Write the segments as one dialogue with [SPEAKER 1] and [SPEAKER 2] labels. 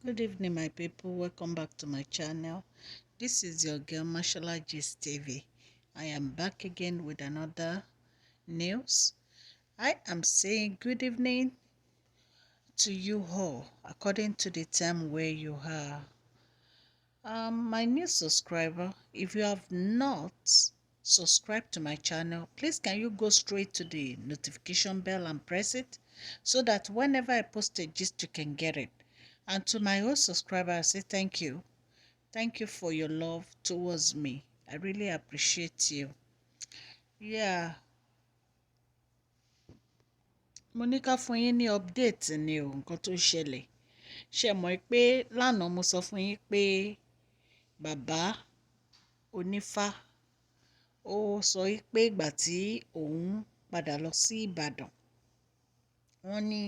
[SPEAKER 1] Good evening, my people. Welcome back to my channel. This is your girl Mashola Gist TV. I am back again with another news. I am saying good evening to you all according to the time where you are. My new subscriber, if you have not subscribed to my channel, please can you go straight to the notification bell and press it so that whenever I post a gist, you can get it. And to my old subscriber, I say thank you. Thank you for your love towards me. I really appreciate you. Yeah. Mo ní ká fún yín ní update ni o, nǹkan tó ṣẹlẹ̀. Ṣé mọ̀ pé lánàá mo sọ fún yín pé bàbá onífá ó sọ pé ìgbà tí òun padà lọ sí Ìbàdàn, wọ́n ní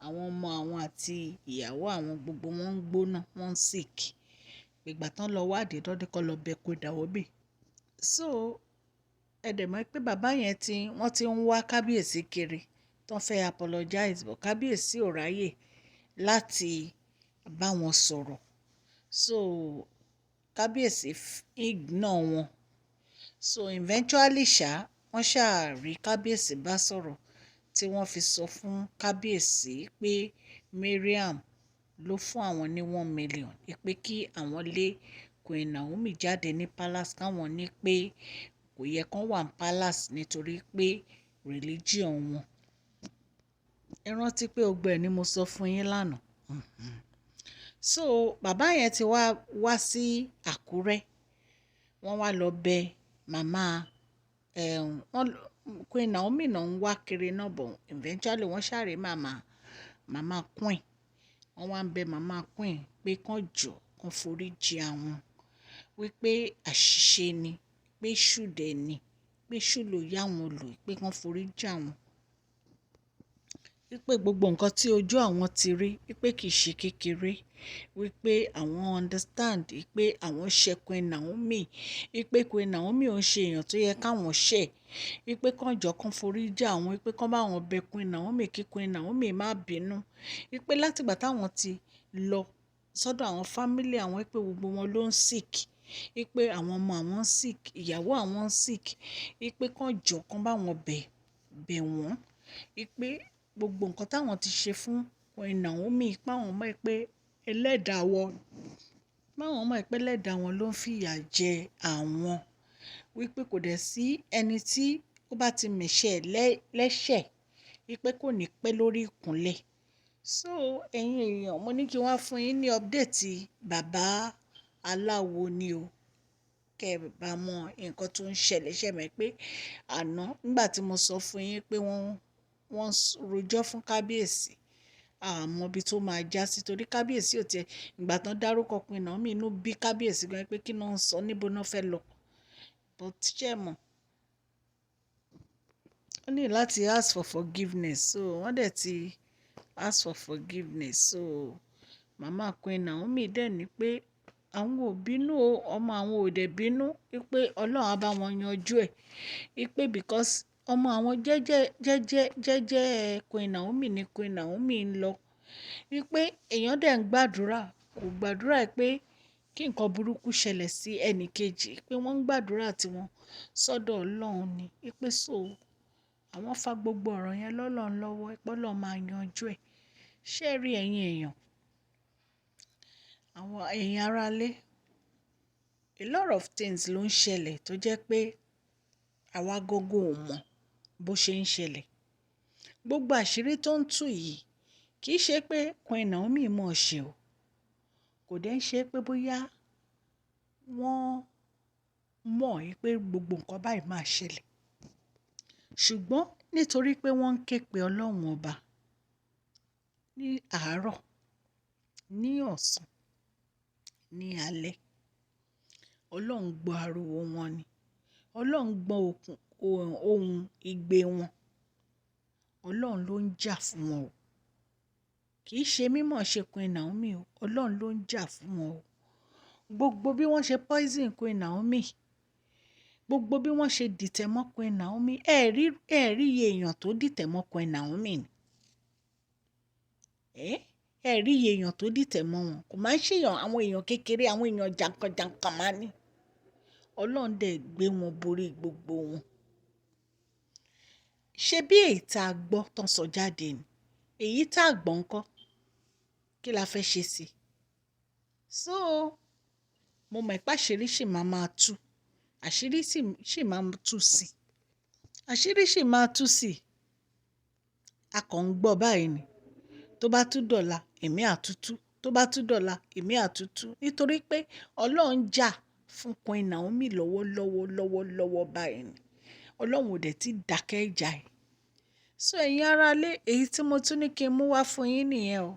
[SPEAKER 1] àwọn ọmọ àwọn àti ìyàwó àwọn gbogbo wọn ń gbóná, wọ́n ń sick. Ìgbà tán lọ wádìí tán ní kó lọ bẹ Queen Naomi. So ẹ dẹ̀ mọ̀ pé bàbá yẹn tí wọ́n ti ń wá kábíyèsí kiri, tán fẹ́ apologize, but kábíyèsí ò ráyè láti bá wọn sọ̀rọ̀. So kábíyèsí ignore wọn. So eventually ṣá, wọ́n ṣáà rí kábíyèsí bá sọ̀rọ̀ tí wọ́n fi sọ fún kábíyèsí pé Mariam ló fún àwọn ní 1 million pé kí àwọn lé Queen Naomi jáde ní palace, káwọn ní pé kò yẹ kán wà ní palace nítorí pé religion wọn. Ẹ rántí pé gbogbo ẹ̀ ni mo sọ fún yín lánàá. So bàbá yẹn ti wá wá sí Àkúrẹ́. Wọ́n wá lọ bẹ màmá wọ́n. Queen Naomi náà ń wá kiri náà, but eventually wọ́n ṣà rí màmá, màmá Queen. Wọ́n wá ń bẹ màmá Queen pé kán jọ̀ọ́, kán foríjì àwọn, wípé àṣìṣe ni, pé èṣù dẹ̀ ni, pé èṣù ló yá wọn lò, pé kán foríjì àwọn. Wípé gbogbo nǹkan tí ojú àwọn ti rí, wípé kì í ṣe kékeré, wípé àwọn understand wípé àwọn ṣe Queen Naomi, wípé Queen Naomi ò ń ṣe èèyàn tó yẹ káwọn ṣẹ̀, wípé kán jọ̀ọ́, kán foríjì àwọn, wípé kán bá wọn bẹ Queen Naomi kí Queen Naomi má bínú. Wípé láti ìgbà táwọn ti lọ sọ́dọ̀ àwọn family àwọn, wípé gbogbo wọn ló ń sick, wípé àwọn ọmọ àwọn ń sick, ìyàwó àwọn ń sick, wípé kán jọ̀ọ́, kán bá wọn bẹ̀, bẹ̀ wọ́n, wípé gbogbo nǹkan táwọn ti ṣe fún Queen Naomi, pé àwọn mọ̀ pé ẹlẹ́dàá wọn, pé àwọn mọ̀ pé ẹlẹ́dàá wọn ló ń fìyà jẹ àwọn, wípé kò dẹ̀ sí ẹni tí ó bá ti mẹ̀ṣẹ̀ lẹ́ṣẹ̀, wípé kò ní pẹ́ lórí ìkúnlẹ̀. So ẹ̀yin èèyàn, mo ní kí n wá fún yín ní update bàbá aláwo ni o. Kẹ́ ẹ bá mọ nǹkan tó ń ṣẹlẹ̀. Ṣé ẹ mọ̀ pé àná nígbà tí mo sọ fún yín pé wọ́n rojọ́ fún kábíyèsí, a mọ ibi tó máa já sí torí kábíyèsí ò tiẹ̀ ìgbà tán dárúkọ Queen Naomi, inú bí kábíyèsí gan pé kí náà ń sọ, níbo náà fẹ́ lọ. But ṣé ẹ mọ̀? Ó ní láti ask for forgiveness. So wọ́n dẹ̀ ti ask for forgiveness. So màmá Queen Naomi dẹ̀ ní pé àwọn ò bínú o, ọmọ àwọn ò dẹ̀ bínú, wípé Ọlọ́run á bá wọn yanjú ẹ̀. Wípé because ọmọ àwọn jẹ́jẹ́, jẹ́jẹ́, jẹ́jẹ́ Queen Naomi ni Queen Naomi ń lọ. Wípé èèyàn dẹ̀ ń gbàdúrà, kò gbàdúrà pé kí nǹkan burúkú ṣẹlẹ̀ sí ẹni kejì, pé wọ́n ń gbàdúrà tí wọ́n sọ́dọ̀ Ọlọ́run ni. Wípé so àwọn fa gbogbo ọ̀rọ̀ yẹn lọ́lọ́run lọ́wọ́, pé Ọlọ́run máa yanjú ẹ̀. Ṣé ẹ rí, ẹ̀yin èèyàn? Àwọn ẹ̀yin ará ilé, a lot of things ló ń ṣẹlẹ̀ tó jẹ́ pé àwa gangan ò mọ̀ bó ṣe ń ṣẹlẹ̀. Gbogbo àṣírí tó ń tú yìí kì í ṣe pé Queen Naomi mọ̀ ṣe o. Kò dẹ̀ ń ṣe pé bóyá wọ́n mọ̀ pé gbogbo nǹkan báyìí máa ṣẹlẹ̀. Ṣùgbọ́n nítorí pé wọ́n ń ké pe Ọlọ́run ọba ní àárọ̀, ní ọ̀sán, ní alẹ́, Ọlọ́run gbọ́ ariwo wọn ni. Ọlọ́run gbọ́ ohùn igbe wọn. Ọlọ́run ló ń jà fún wọn o. Kì í ṣe mímọ̀ ṣe Queen Naomi o. Ọlọ́run ló ń jà fún wọn o. Gbogbo bí wọ́n ṣe poison Queen Naomi, gbogbo bí wọ́n ṣe dìtẹ̀ mọ́ Queen Naomi, ẹ rí iye èèyàn tó dìtẹ̀ mọ́ Queen Naomi ni. Ẹ́ Ẹ rí iye èèyàn tó dìtẹ̀ mọ́ wọn. Kò máa ń ṣèyàn àwọn èèyàn kékeré, àwọn èèyàn jàǹkànjàǹkàn máa ní. Ọlọ́run dẹ̀ gbé wọn borí gbogbo wọn. Ṣé bí èyí tá a gbọ́ tán sọ jáde ni? Èyí tá a gbọ́ ńkọ́? Kí la fẹ́ ṣe sí i? So, mo mọ̀ pé àṣírí ṣì máa máa tú. Àṣírí sì máa tú sí. Àṣírí sì máa tú sí. A kàn ń gbọ́ báyìí ni. Tó bá tún dọ̀la, èmi á tún tú. Tó bá tún dọ̀la, èmi á tún tú. Nítorí pé Ọlọ́run jà fún Queen Naomi lọ́wọ́lọ́wọ́ lọ́wọ́lọ́wọ́ báyìí ni. Ọlọ́run ò dẹ̀ tí dákẹ́ ìjà ẹ̀. So ẹ̀yin ará ilé, èyí tí mo tún ní kí n mú wá fún yín nìyẹn o.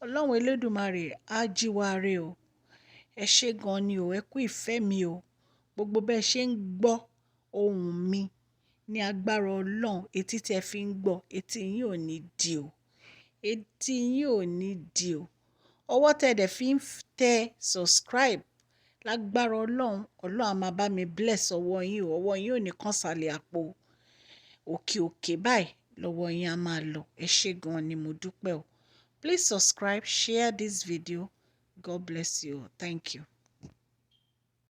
[SPEAKER 1] Ọlọ́run Elédùmarè á jí wa re o. Ẹ ṣé gan ni o, ẹ kú ìfẹ́ mi o. Gbogbo bẹ́ẹ̀ ṣe ń gbọ́ ohùn mi ní agbára Ọlọ́run, etí tí ẹ fi ń gbọ́, etí yín ò ní di o. Etí yín ò ní di o. Ọwọ́ tẹ dẹ̀ fi ń tẹ subscribe lágbára Ọlọ́run, Ọlọ́run á máa bá mi bless ọwọ́ yín o. Ọwọ́ yín ò ní kán sàlẹ̀ àpò. Òkè òkè báyìí lọ́wọ́ yín á máa lọ. Ẹ ṣé gan ni, mo dúpẹ́ o. Please subscribe, share this video. God bless you. Thank you.